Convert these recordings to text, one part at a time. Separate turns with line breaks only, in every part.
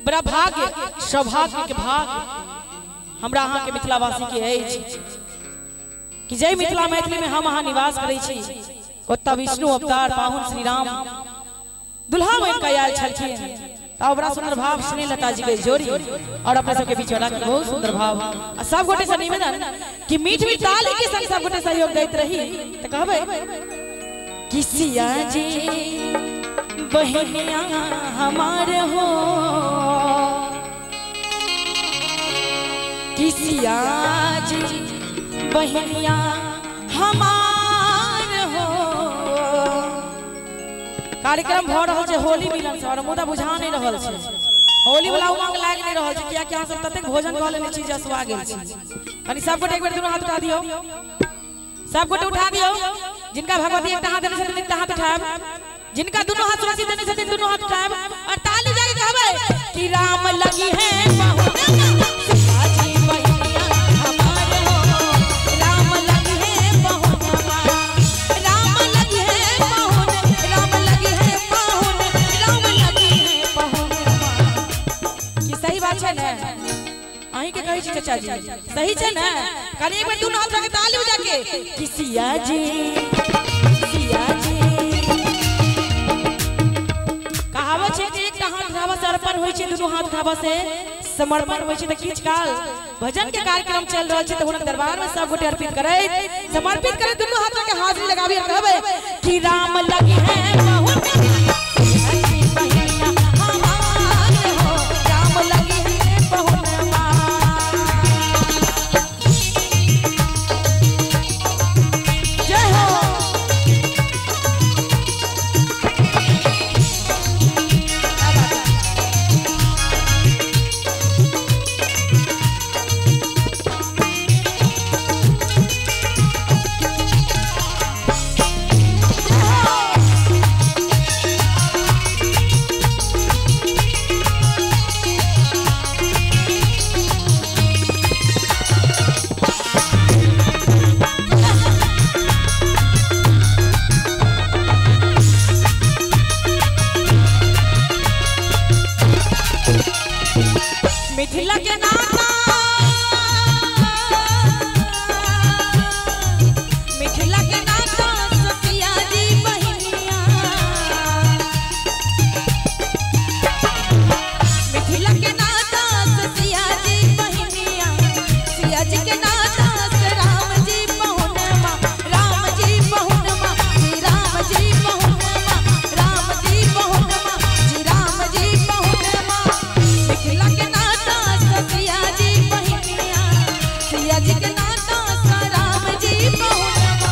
बड़ा भाग्य सौभाग्य के भाग हमरा अहाँ के मिथिलावासी के अछि कि जय मिथिला मैथिली में हम अहाँ निवास करै छी ओतऽ विष्णु अवतार पाहुन श्री राम दुल्हा बनि कऽ आयल छलखिन। तऽ बड़ा सुंदर भाव स्नेहलता जी के जोड़ी और अपने सबके बीच वाला बहुत सुंदर भाव आ सब गोटे से निवेदन कि मीठ मीठ ताली के संग सब गोटे सहयोग दैत रही। तऽ कहबै कि सिया जी बहनिया हमार हो, कि सिया जी बहनिया हमार हो। कार्यक्रम भ रहल छै होली मिलन से और मुदा बुझा नहीं रहल छै, होली वाला उमंग लाग नहीं रहल छै कियाकि अहाँ सब ततेक भोजन कऽ लेने छी जे असुआ गेल छी। कनी सब गोटे एक बेर दुनू हाथ उठा दियौ, सब गोटे उठा दियौ। जिनका भगवती एकटा हाथ देने छथिन एकटा हाथ उठायब, जिनका दुनू हाथ सुरक्षित देने छथिन दुनू हाथ उठायब और ताली बजा के कहबै कि राम लगी है चाचा जी, सही छै ने? खाली एक बेर दुनू हाथ उठा के ताली बजा के कि सिया जी सिया जी। कहावत छै कि एकटा हाथ उठाबऽ से अर्पण होइ छै, दुनू हाथ उठाबऽ से समर्पण होइ छै। तऽ किछु काल भजन के कार्यक्रम चल रहल छै तऽ हुनक दरबार में सब गोटे अर्पित करैत समर्पित करैत दुनू हाथ के हाजिरी लगाबी और कहबै कि राम लगी है मिथिला के नाता, मिथिला के नाता ससिया जी बहिनिया, मिथिला के नाता ससिया जी बहिनिया, सिया जी के नाता से राम जी पहुनमा, राम जी पहुनमा, जी राम जी पहुनमा, राम जी पहुनमा, जी राम जी पहुनमा। मिथिला के सिया जी बहिनिया, सिया जी के नाता सा राम जी पहुनमा।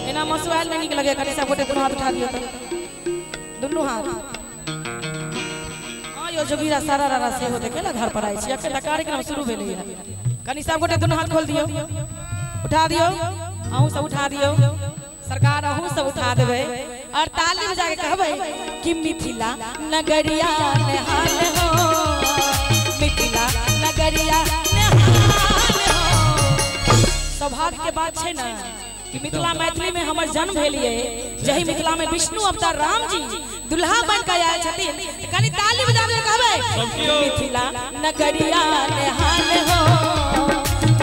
एना मसुआल नहीं नीक लगे, कनी सब गोटे दुनू हाथ उठा दियौ तऽ दुनू हाथ। हां यो जोगीरा सारा रारा सेहो देखे ला घर पर आइ छी, अखन कार्यक्रम शुरू भेलै। कनी सब गोटे दुनू हाथ खोल दियौ, उठा दियौ, अहूँ सब उठा दियौ, सरकार अहूँ सब उठा देबै और ताली बजा के कहबै कि मिथिला नगरिया निहाल हो, मिथिला नगरिया निहाल हो। सौभाग्य के बात छै ने कि मिथिला मैथिली में हमर जन्म भेल ये, जही मिथिला में विष्णु अवतार राम जी दुल्हा बन के आयल छथिन। कनी ताली बजा के कहबै मिथिला नगरिया निहाल हो,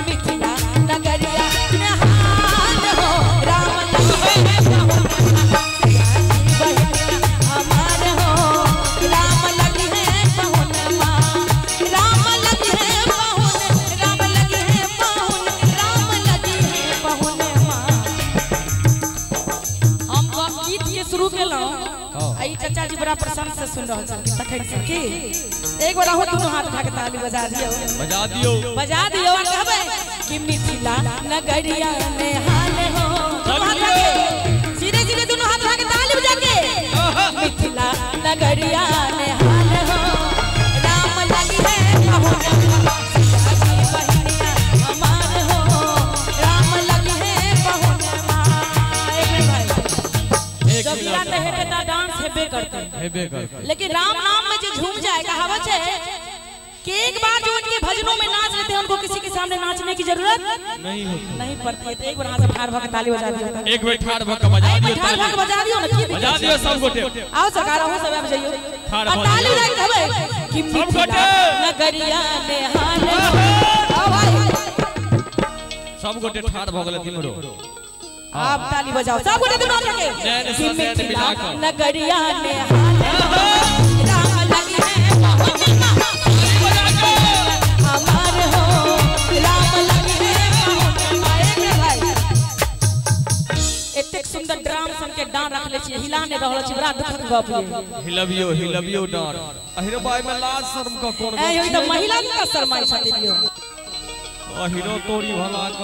मिथिला नगरिया निहाल हो, राम चाचा जी बड़ा प्रसन्न से सुन रहल छलखिन तखन से की एक बार अहूँ दुनू हाथ उठा के ताली बजा दियौ,
बजा दियौ,
बजा दियौ और कहबै कि मिथिला नगरिया निहाल हो। सीधे सीधे दुनू हाथ उठा के ताली बजा के मिथिला नगरिया निहाल हो, राम लगी है पहुनमा, सिया जी बहिनिया हमार हो, राम लगी है पहुनमा। एक मिनट भाई, जोगिया तऽ हेतै तऽ डांस हेबे करतै,
हेबे करतै,
लेकिन राम नाम में जो झूम जाए, कहावत है कि एक बार जो उनके भजनों में नाच लेते हैं उनको किसी के सामने नाचने की जरूरत
नहीं होती,
नहीं पड़ती है। तो एक बार हाथ से ठाड़ भऽ के ताली बजा दियौ,
एक बेर ठाड़ भऽ के बजा दियौ,
ठाड़ भऽ के बजा दियौ ना, की
बजा दियौ सब गोटे।
आओ सरकार अहूँ सब आबि जइयौ, और ताली बजा के कहबै कि मिथिला नगरिया नेहाल हो। भाई
सब गोटे ठाड़ भ गेल तिमरो।
आप ताली बजाओ सब गोटे दुनू हाथ के कि मिथिला नगरिया नेहाल हो, राम लगी है हमार हो, राम लगी है भाई। एतेक सुंदर ड्राम सन के डांड रखले छी, हिला नै रहल छी, बड़ा दुखद गप ये।
हिलबियो हिलबियो डांड। अहिरो बाई में लाज शर्म क कोन
ए यो त महिला के शर्माई छथिन यो।
अहिरो तोरी भला क।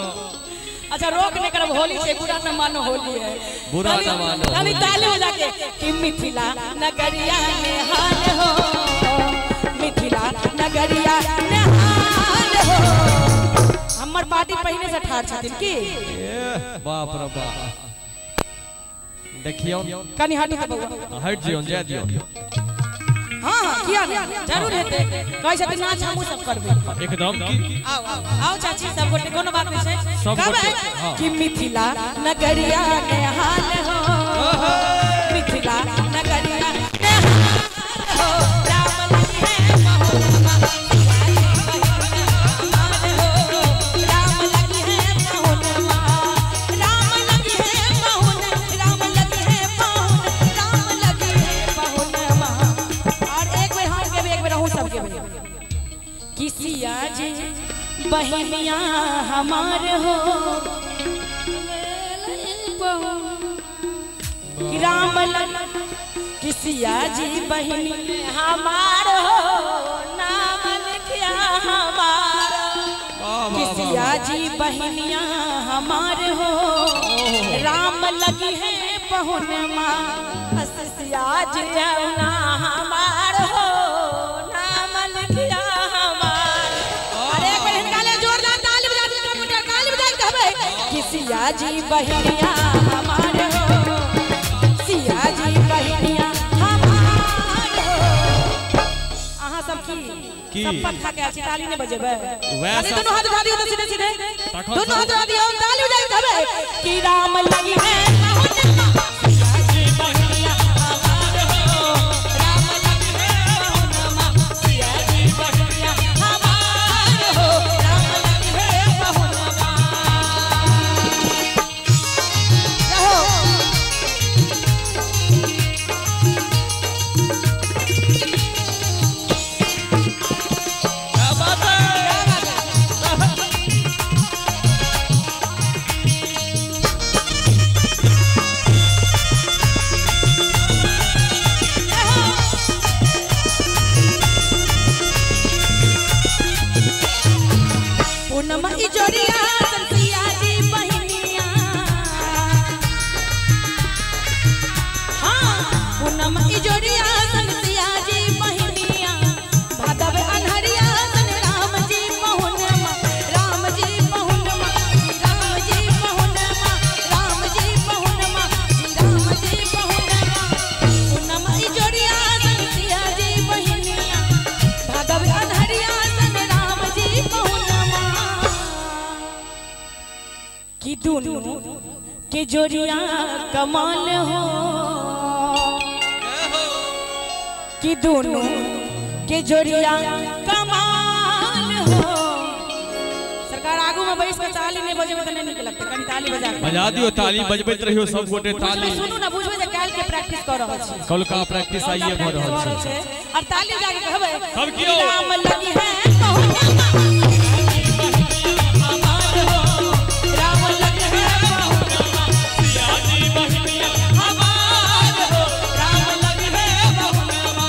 अच्छा रोक नहीं करब, होली छे, बुरा न मानो होली है,
बुरा न मानो।
ताली ताली बजा के कि मिथिला नगरिया नेहाल हो, मिथिला नगरिया नेहाल हो। हमर पार्टी पहिने से ठाड़ छथिन की।
ए बाप रे बाप, देखियो
कनी हट के बउआ,
हट जियो जा दियो।
हां हां किया नहीं जरूर हेते, कहै छथिन नाच हमहु सब करबै
एकदम की।
आओ आओ आओ चाची सब गोटे कोनो बात नहीं छै, कहबै कि मिथिला नगरिया नेहाल हो, मिथिला नगरिया नेहाल हो, राम लगी है महुनमा हो, राम लगी है महुनमा, राम लगी है महुन, राम लगी है पहुन, राम लगी है पहुनमा। और एक बेर हम के एक बेर अहूँ सब के किसिया जी बहनिया हमार हो, कि राम किसिया जी बहनी हमार हो, नाम लिखिया हमार, किसिया जी बहनिया हमार हो, राम लगी है पहुनमा, सिया जी हमार हो, नाम लिखिया हमार। अरे एक बेर हिनका ले जोरदार ताली बजा दियौ, कंप्यूटर ताली बजा के कहबै कि सिया जी बहनिया हमार हो, सिया जी बहनिया हमार हो। अहाँ सब की सब खा के आछि, ताली नहीं बजेबै? अरे दोनों हाथ उठा दियौ त सीधे सीधे, दोनों हाथ उठा दियौ, ताली बजा के कहबै कि राम लगी है पहुनमा, सिया जी बहनिया हमार हो, राम लगी है पहुनमा, सिया जी बहनिया हमार हो, राम लगी है पहुनमा। रहो
क्या बात है।
पूनम इजोरिया सिया जी बहनिया, हाँ पूनम इजोरिया सिया जी बहनिया, भादव अन्हरिया सन राम जी पहुनमा, राम जी पहुनमा, राम जी पहुनमा, राम जी पहुनमा, राम जी पहुनमा। पूनम इजोरिया सिया जी बहनिया, भादव अन्हरिया सन राम जी पहुनमा। कि दोनों के जोरिया कमाल हो, कि दोनों के जोरिया कमाल हो। सरकार आगू में बैस के ताली नहीं बजेबै त नहीं नीक लगतै, कनी ताली बजा के
बजा दियो, ताली बजबैत रहियो सब गोटे ताली।
सुनू ना, बुझबै जे काल्हि के प्रैक्टिस क रहल छी,
कलका प्रैक्टिस आइए भ रहल छै।
और ताली बजा के कहबै
सब कियो
राम लगी है पहुनमा, हमार हो, राम लगी है पहुनमा,
सिया जी बहनिया
हमार हो, राम लगी है पहुनमा।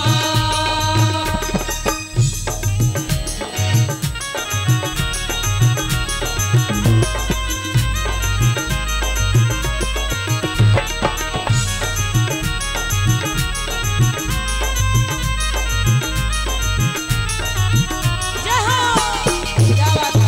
जय हो, क्या बात है।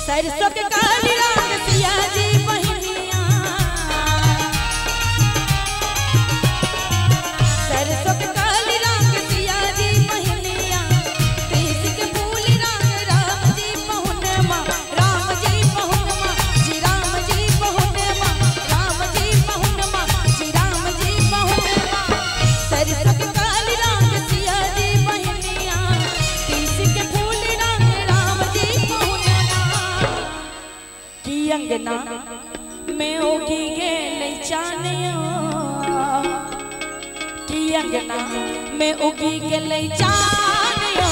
सरसों के काली रंग सिया जी बहनिया, सरसों के काली रंग सिया जी बहनिया, तीस के फूल रंग राम जी पहुनमा, राम अंगना में उगी गेलै चानियो कि अंगना में उगी गेलै चानियो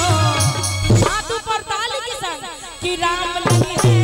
हाथ ऊपर ताली के संग कि राम लगी है।